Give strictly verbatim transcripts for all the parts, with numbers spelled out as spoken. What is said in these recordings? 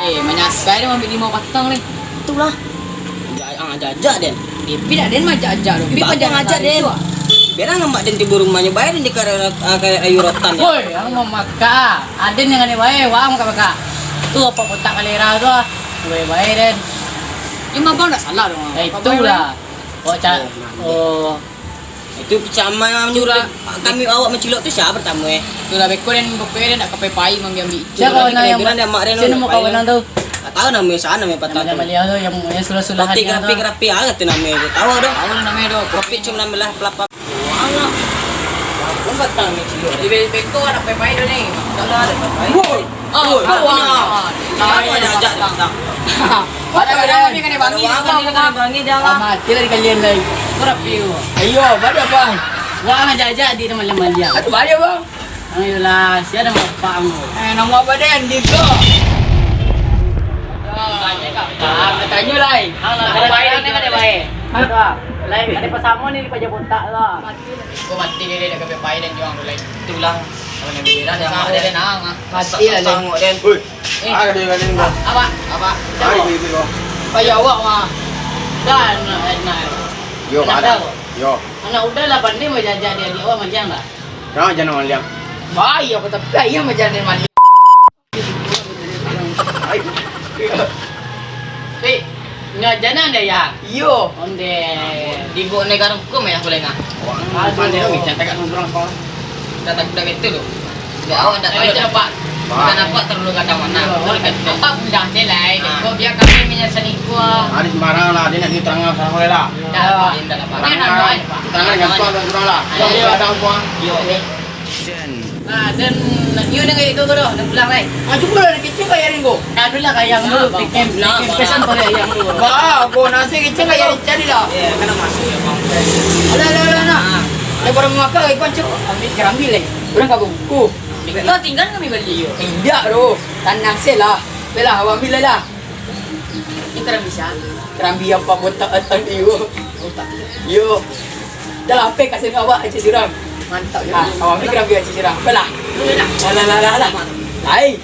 Eh, manyasai den maambiak limau patang ni. Itulah. Ang ajak-ajak den. Tapi dak den maajak-ajak tu. Tapi baa paja ang ajak den. Biar ang amak den tibo rumahnyo, bae den di karek, ah, karek rayu rotan yo. Woi, ang mamakak. Aden nan aneh bae, wang mamakak-makak. Tu apak botak kalera tu ah. Bae-bae den. Yo, abang dak salah doh. Eh, itulah. Awak ca-, oh. Itu sama yang nyuruh kami awak mancilok tu sia partamo, eh? Itulah beko den, pokoknyo den dak ka pai-pai maambiak-ambiak itu. Sia kawan yang kelebihan den, mak den, sia namo kawan tu? Tak tahu namonyo, sia namonyo patang tu. Yang Malia tu, yang, yang sulah-sulah. Rapi, rapi, rapi, ah, tu namonyo tu. Tahu doh. Tahu namonyo tu. Kopi cuma enam belas pelapan. Alah. Aku batang ni cilok. Di be-, beko dak pai-pai doh ni. Dak ado pai-pai. Woi. Oh, woi, kawan. Kawan ajak datang. Pada kami kena bangi, kawan kena bangi dia lah. Mati lah di kalian lai. Kau rapi tu. Ayo, pada bang. Wah, ajak-ajak di malam-malam. Aduh, pada bang. Ayolah, sia nama bapak kamu? Eh, nama apa dia? Andika. Ah, tanya lah, eh. Ada baik, ada baik. Ada. Lain, ada pasamo ni di Paja Botak lah. Kau mati dia, dia dah kepek pai dan juang tu lain. Itulah. Kalau nak bilang dia sama dia. Mati lah dia. Sanggup dia. Oi. Eh. Ah, dia kali ni. Apa? Apa? Ai, dia tu. Payah awak mah. Dan, eh, nah. Yo, ada. Yo. Anak udah lah pandai mau jajak dia, dia awak macam lah. Nah, jangan maliang. Baik, apa tapi ayah macam dia maliang. Ai. Weh, nyo jana nde ya? Iyo. Onde. Dibuek negara hukum ya, boleh nggak? Wah, aduh. Pandai dong, jangan takut orang kau. Dah takut dah betul tu. Dah awak dah tahu dah. Pak. Bukan apa terlalu gadang mana. Apa mudah je lah. Kau biar kami menyesali gua. Ada sembarang lah, dia nak diterangkan sama lah. Dah, Pak. Dah, Pak. Terangkan, terangkan dengan tuan dan kurang lah. Kau biar ada apa? Yo. Ah, dan, iyo, nan kayak itu tu doh, nan pulang lai. Ah, cukup lah, kecil kayak Ringo. Anu lah, kayak yang dulu, bikin, bikin pesan pada yang dulu. Wah, kau nanti kecil kayak dicari lah. Iya, kan masuk ya, Bang. Alah, alah, alah, nah. Daripada makan, ikon cek, ambil kerambi lai. Orang kagak buku. Kau tinggal kami beli. Indak, bro. Tanang se lah. Belah, awak ambil lai lah. Ini kerambi siapa? Kerambi apa botak atau iyo? Botak. Yo. Dah lah, ape kasih awak aja surang. Mantap ya. Ah, awak ni kerambi aja surang. Apalah? Alah, alah, alah, alah. Hai.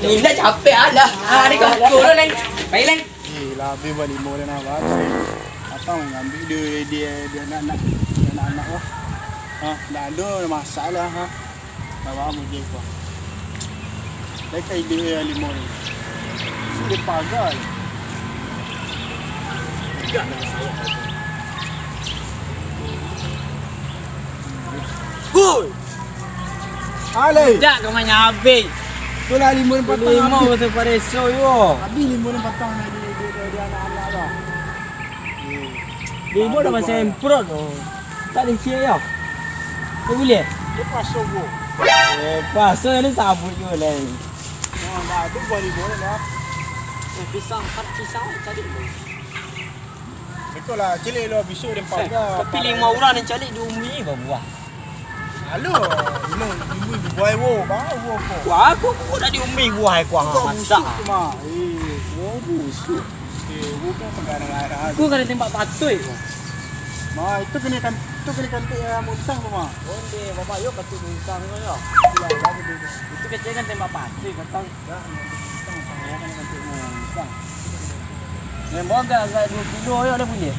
Indah capek alah. Ah, ni kau turun, Leng. Baik, Leng. Eh, lah, habis buat limo dah nak habis. Apa ngambil dia, dia, dia anak-anak, dia anak-anak lah. Ha, dah ada masalah, ha. Bawa amu je ko. Lai ka iduik yo limo ni. Sudah pagal. Tidak nak sawah. Gol. Ale. Tidak kau main habis. Itulah limo ni patang. Limo habis. Betul pada esok yo. Habis limo ni patang ni di, di, di, di anak-anak tu. Limo dah macam semprot tu. Tak ada isi air tau. Dia boleh? Dia paso, bro. Eh, paso ni sabut je lah. Oh, dah ada buah limo dah. Eh, pisang, kan pisang cari dulu. Betul lah, cili lo besok dia pagar. Tapi lima orang yang cari di umi babuah. Alo, limo, limo buah wo, bawa wo ko. Wah, aku, aku nak di umi buah aku, ah, masak. Busuk tu mah. Eh, wo busuk. Eh, wo kan pengarang-arang. Aku kada tembak patui. Ma, itu kena kan, itu kena kantik ya muntang tu mah. Onde, bapak yo kantik muntang tu yo. Itu kecil kan tembak patui, kata. Dah, muntang, muntang, muntang. Memang agak, agak dua kilo yo dah bunyi.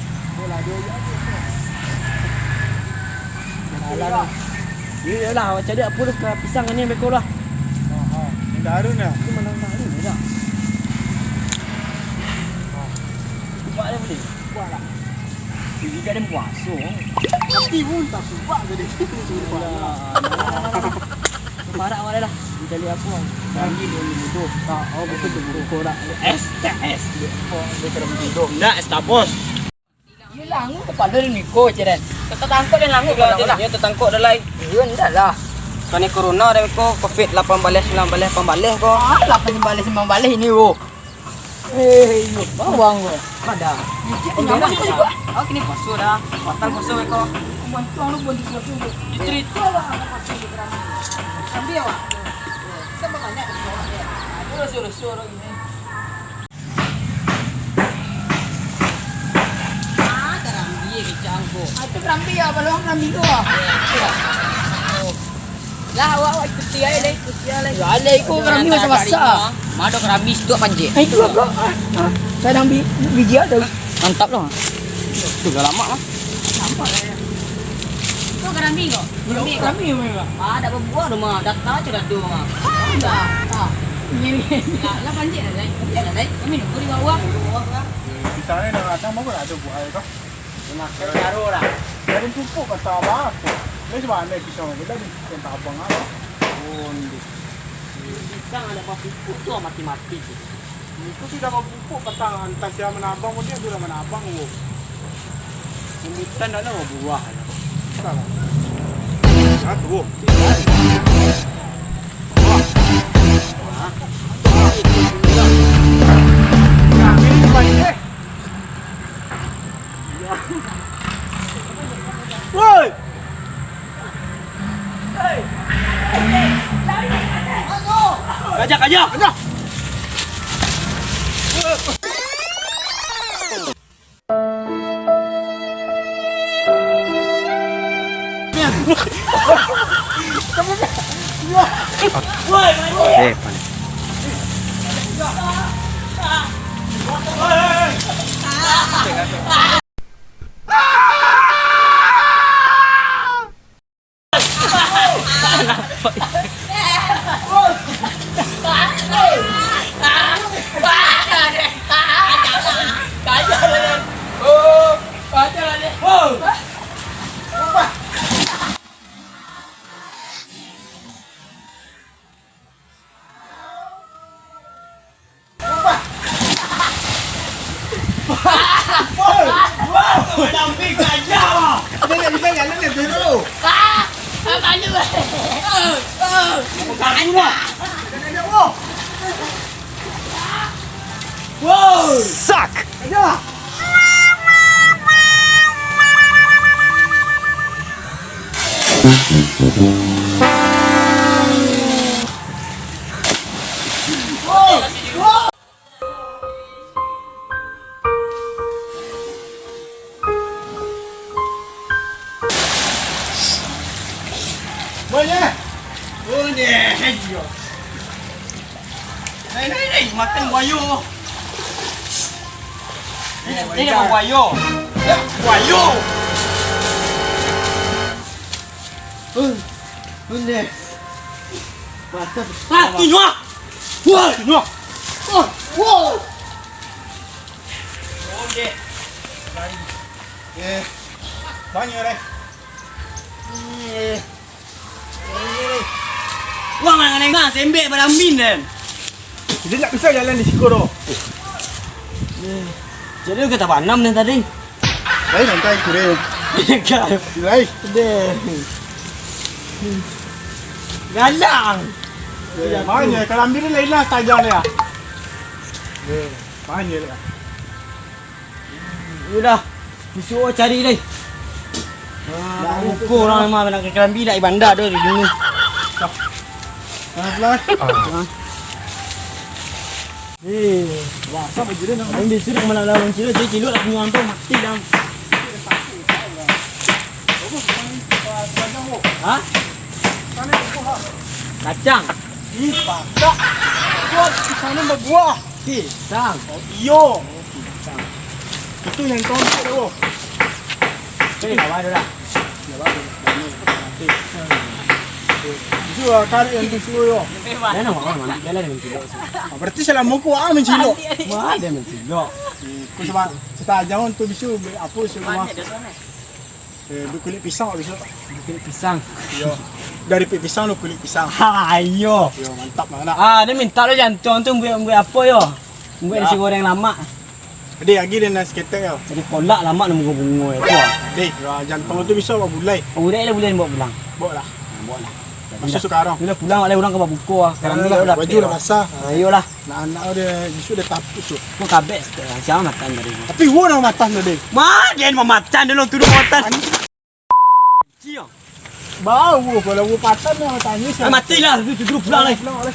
Alah, alah. Yo, yo lah, awak cari apa tu, pisang ni beko lah. Ha, ha. Indah Arun ya? Itu mana Indah Arun ya? Buat dia boleh? Buat lah. Dia juga dia puasa. Tapi pun tak suka jadi. Alah, alah, alah, alah. Parak awak dah lah. Mencari apa? Kami dua ribu tu. Tak, oh, betul tu. Buku dah. Es, es. Oh, dia kena begitu. Nak, es tapos. Ilang kepala ni ko, Ceren. Tetangkok dan languk kalau lah. Dia tetangkok dah lai. Iya, ndak lah. Kani corona dah ko, covid lapan baleh, sembilan baleh, lapan baleh ko. Ah, lapan baleh, sembilan baleh ini, wo. Eh, iyo, bawang ko. Ada. Ini apa ni ko? Oh, kini puasa dah. Batal puasa ko. Bantuan lu buat di puasa. Cerita lah. Ambil awak. Sama banyak di bawah ya. Aduh, suruh-suruh ini. Ah, karambia kicak ko. Ah, itu karambia, baluang karambia tu ah. Iya. Lah, awak, awak ikuti aja deh, ikuti aja deh. Ya, ada iko karami macam masak. Mado karami situ panjek. Eh, itu apa? Ah, ah, saya dah ambil biji ada. Mantap lah. Tu dah lama lah. Itu karami kok. Karami kok. Karami kok. Ah, dah berbuah tu mah. Dah tahu dah tu mah. Dah. Ah. Ini, ini. Lah, lah panjek dah, Zai. Panjek dah, Zai. Kami nunggu di bawah. Di sana dah datang, baru ada buah tu. Makan baru lah. Dari pupuk kata abang apa? Dia sebab aneh pisang tu dah di tabang apa? Oh, ni. Pisang ada buah pupuk tu mati-mati tu. Itu sudah buah pupuk kata entah siapa menabang pun dia sudah menabang tu. Rambutan dah lah buah. Salah. Satu. Wah. Wah. Nah, ini depan ni, eh. Woi! Kajak, kajak! Kajak! Woi, mati! Eh, pan. Suck. Banyak. Banyak. Nai, nai, nai, makan buayo. Nai, nai, makan buayo. Buayo. Banyak. Mantap. Ah, kinyuah. Wah, kinyuah. Wah, wow. Oke. Eh, banyak deh. Eh. Wah, mana nengah sembek baramin den. Dia tak bisa jalan di siko doh. Eh, jadi kita banam den tadi. Lain angkai kurang. Lain. Deh. Galang. Mana kalau ambil lain lah tajam dia. Mana lah. Udah, bisuak cari deh. Ah, nak ruko urang mah nak kalambi dak ibanda doh di sini. Ah, pulang. Eh, wah, sama je dah nak. Ambil sudah mana lawan cilok, jadi cilok dah punya tu mati dah. Hah? Kacang. Ih, patak. Buat di sana berbuah. Pisang. Oh, iyo. Pisang. Itu yang tompok tu. Oke, kawan dah. Itu lah karet yang tu suruh yo. Dah nak makan, mandi jalan dengan cilok. Ah, berarti selama ku ah mencilok. Wah, dia mencilok. Ku sebab setajam tu bisu apa suruh mah. Eh, buek kulik pisang awak bisuak. Buek kulik pisang. Iyo. Dari pik pisang lo kulik pisang. Ha, iyo. Iyo, mantap lah nak. Ah, dia minta lo jantuang tu buek, buek apo yo? Buek nasi goreng lamak. Deh, agi dia nasi ketek yo. Jadi kolak lamak nunggu bungo itu. Deh, jantuang tu bisa awak bulai. Oh, bulai lah, bulai bawa pulang. Bawa lah. Bawa lah. Masuk sekarang. Bila pulang oleh urang ka babuko ah. Sekarang ni lah baju lah basah. Ah, iyolah. Nah, anak dia bisu dia tapuk tu. Kau kabek, siapa makan tadi? Tapi wo nak makan tadi. Mah, dia mau makan dulu, tuduh makan. Cium. Bau kalau wo patah nak tangis. Ah, matilah, tu, tu, tu pulang lah. Pulang lah.